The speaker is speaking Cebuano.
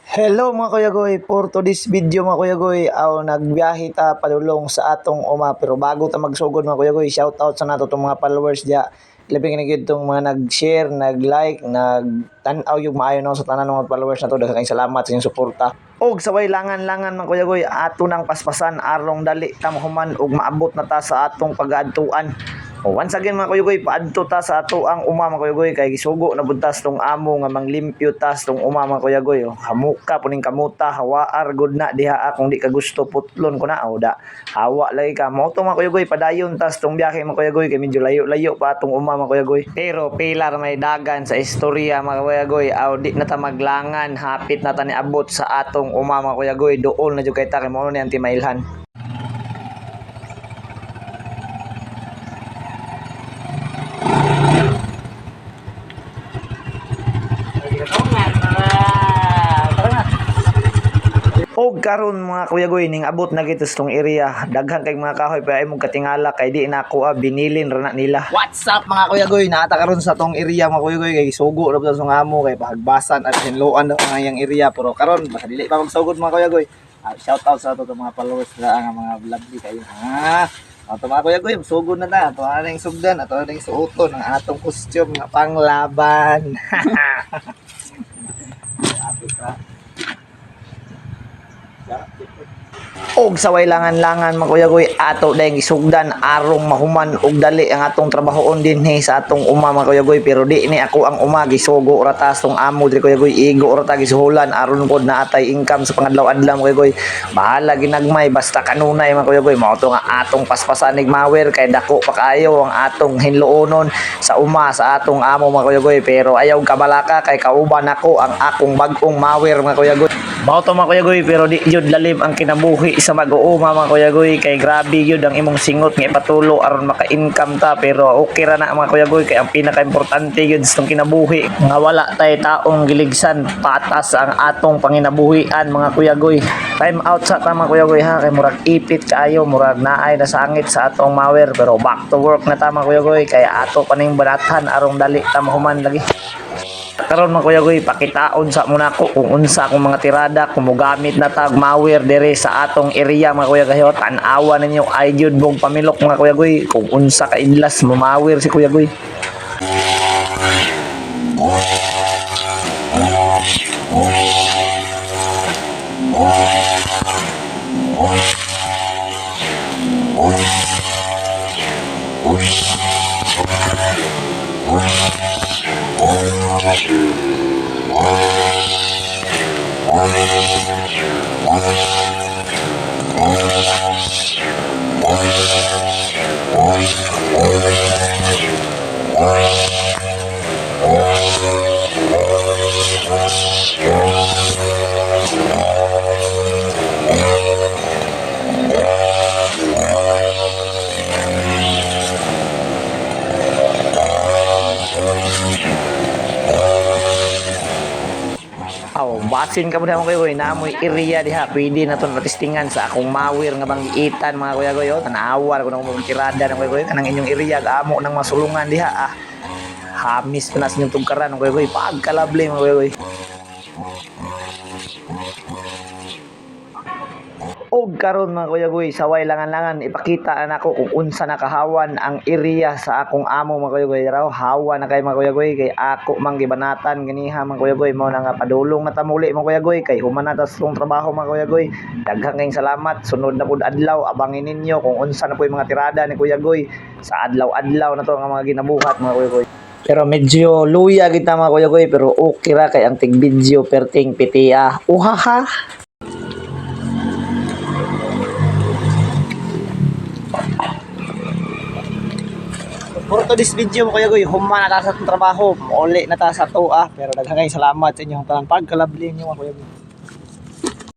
Hello, mga kuya Goy, for today's video, mga kuya Goy, aw nagbiyahe ta padulong sa atong uma, pero bago ta magsugod, mga kuya Goy, shout out sa nato tong mga followers diya. Labi na gyud tong mga nag-share, nag-like, nag-tan-aw yung maayo no sa tanan ng mga followers nato. Daghang kayong salamat sa inyong suporta. Og saway langan-langan, mga kuya Goy, ato nang paspasan arong dali ta mahuman og maabot na ta sa atong pagaadtuan. O, once again, mga kuya Goy, paadto ta sa ato ang uma, mga kuya Goy, kay gisugo na pud tas tong amo nga manglimpyo tas tong uma, mga kuya Goy. O, hamuka puning kamuta, hawaar gud na diha ah, kung di ka gusto putlon ko na o da. Hawa lagi ka. Mao to, mga kuya Goy, padayon tas tong biyahe, mga kuya Goy, kay medyo layo-layo pa atong uma, mga kuya Goy. Pero pilar may dagan sa istorya, mga kuya Goy, aw di na ta maglangan, hapit na ta niabot sa atong uma, mga kuya Goy. Dool na jud kay ta kay mao ni ang timailhan. Og karon, mga kuya Goy, ning abot na gito sa tong area. Daghan kay mga kahoy pa ay mong katingala kay di na ako ah, binilin ra na nila. What's up, mga kuya Goy? Naata karon sa tong area, mga kuya Goy, kay sugo ra sa amo kay pahagbasan at hinloan na ang iyang area, pero karon basta dili pa magsugod, mga kuya Goy. Ah, shout out sa ato tong mga followers na ang mga lovely kayo. Ah, ato, mga kuya Goy, sugod na ta. Ato na yung sugdan, ato na yung suoton ang atong costume nga panglaban. Apit ra. Og saway langan-langan, mga kuya Goy, ato dayong isugdan arong mahuman og dali ang atong trabahoon dinhi sa atong uma, mga kuya Goy, pero di ni ako ang uma, gisugo ra ta tong amo diri, kuya Goy, igo ra ta gisuhulan aron pod na atay income sa pangadlaw-adlaw, mga kuya Goy. Bahala ginagmay basta kanunay, mga kuya Goy. Mao to nga atong paspasan nig mawer kay dako pa kaayo ang atong hinloonon sa uma sa atong amo, mga kuya Goy, pero ayaw kabalaka kay kauban nako ang akong bag-ong mawer, mga kuya Goy. Mao to, mga kuya Goy, pero di jud lalim ang kinabuhi sa mag-uuma, mga kuya Goy, kay grabe gyud ang imong singot nga ipatulo aron maka-income ta, pero okay ra na, mga kuya Goy, kay ang pinaka-importante gyud sa tong kinabuhi nga wala tay taong giligsan, patas ang atong panginabuhian, mga kuya Goy. Time out sa ta, mga kuya Goy, ha, kay murag ipit kaayo, murag naay nasangit sa atong mawer, pero back to work na ta, mga kuya Goy, kay ato pa ning banatan arong dali ta mahuman lagi. Karon, mga kuya Goy, pakitaon sa muna ko kung unsa akong mga tirada kung mogamit na tag mawer dere sa atong area, mga kuya Goy. Tan-awa ninyo ay gyud mong pamilok, mga kuya Goy, kung unsa ka idlas mumawer si Kuya Goy. Aw, basin ka mo mga kuya Goy, naamoy area diha, pwede na to natistingan sa akong mawer nga banggiitan, mga kuya Goy. Oh, tanawa ko nang tirada ng kuya Goy, kanang inyong area amo nang masulungan diha ah. Hamis pa na sa inyong tugkaran, mga kuya Goy, pagkalable, mga kuya Goy. Og karon, mga kuya Goy, saway langan-langan ipakita na nako kung unsa nakahawan ang area sa akong amo, mga kuya Goy. Raw hawa na kay, mga kuya Goy, kay ako mang gibanatan ganiha, mga kuya Goy. Mao na nga padulong na ta muli, mga kuya Goy, kay human na ta sa trabaho, mga kuya Goy. Daghang kayong salamat. Sunod na pud adlaw, abangin ninyo kung unsa na po yung mga tirada ni Kuya Goy sa adlaw-adlaw na to nga mga ginabuhat, mga kuya Goy. Pero medyo luya kita, mga kuya Goy, pero okay ra kay ang tig video perting pitia. Uhaha. For this video, mga kuya Goy, human na ta sa atong trabaho, uli na ta sa tuwa, pero daghang kayong salamat sa inyong tanan pagkalabli niyo, mga kuya Goy.